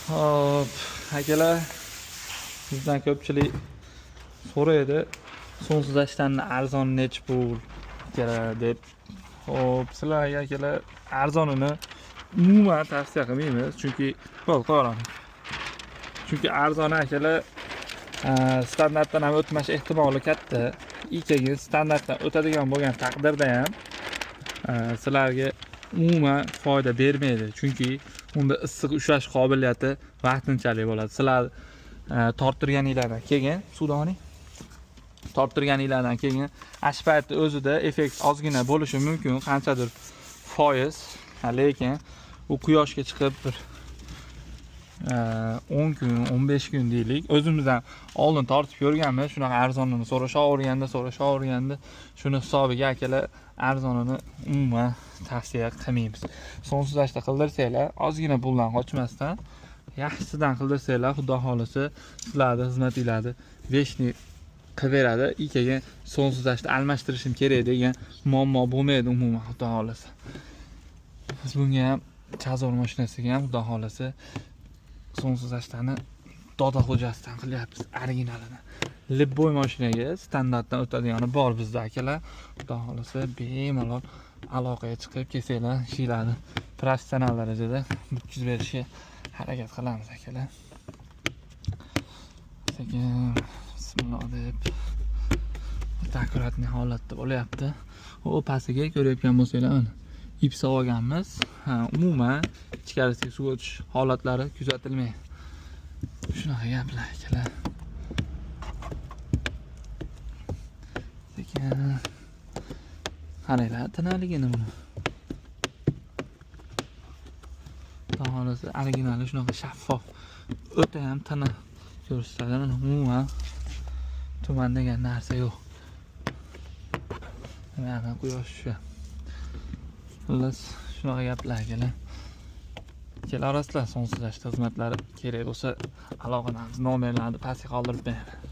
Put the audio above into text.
Hop, akalar, bizdan ko'pchilik so'raydi, солнцезащита ni arzon nechi pul akalar deb. Hop, sizlarga, akalar, arzonini umuman tavsiya qilmaymiz, chunki bo'ldi, qo'yaman. Chunki arzoni, akalar, standartdan ham o'tmash ehtimoli katta. Keyin standartdan o'tadigan bo'lgan taqdirda ham sizlarga umuman foyda bermaydi. Chunki unda issiq ushlash qobiliyati vaqtinchalik bo'ladi. Sizlar torttirganinglardan keyin suvdoni torttirganinglardan keyin shu paytda o'zida effekt ozgina bo'lishi mumkin, qanchadir foiz, lekin u quyoshga chiqib bir 10 kun, 15 kun deylik. O'zimizdan oldin tortib ko'rganmiz, shunaqa arzonini so'rashaverganda shuni hisobiga, akalar, arzonini umuman tavsiya qilmaymiz. Солнцезащита qildirsanglar, ozgina puldan qochmasdan yaxshisidan qildirsanglar, xudo xolisa sizlarni xizmatinglarni вечный qilib beradi. Keyin солнцезащита almashtirishim kerak degan muammo bo'lmaydi umuman, xudo xolisa. Biz bunga ham, Chazor mashinasiga ham, xudo xolisa, солнцезащита ni Doda Xo'jasidan qilyapmiz, originalini. Любой mashinaga standartdan o'tadigani bor bizda, akalar. Xudo xolisa, bemalol aloqaga chiqib kelsanglar, ishlarni professional darajada bitkazib berishga harakat qilamiz, akalar. Sekin bismillah deb o'ta аккуратный holatda bo'lyapti. U pastiga ko'rayotgan bo'lsanglar, mana ip solganmiz. Ha, umuman ichkarisiga suv o'tish holatlari kuzatilmaydi. Shunaqa gaplar, akalar. Sekin qaranglar tinaligini buni. Xudo xolasa originali shunaqa shaffof, o'ta ham tiniq ko'rsatadi. Mana umuman tuman degan narsa yo'q. Mana quyosh tushyapti. Xullas, shunaqa gaplar, akalar. Kelaverasizlar, солнцезащита xizmatlari kerak bo'lsa aloqadamiz. Nomerlarni pastga qoldirib beraman.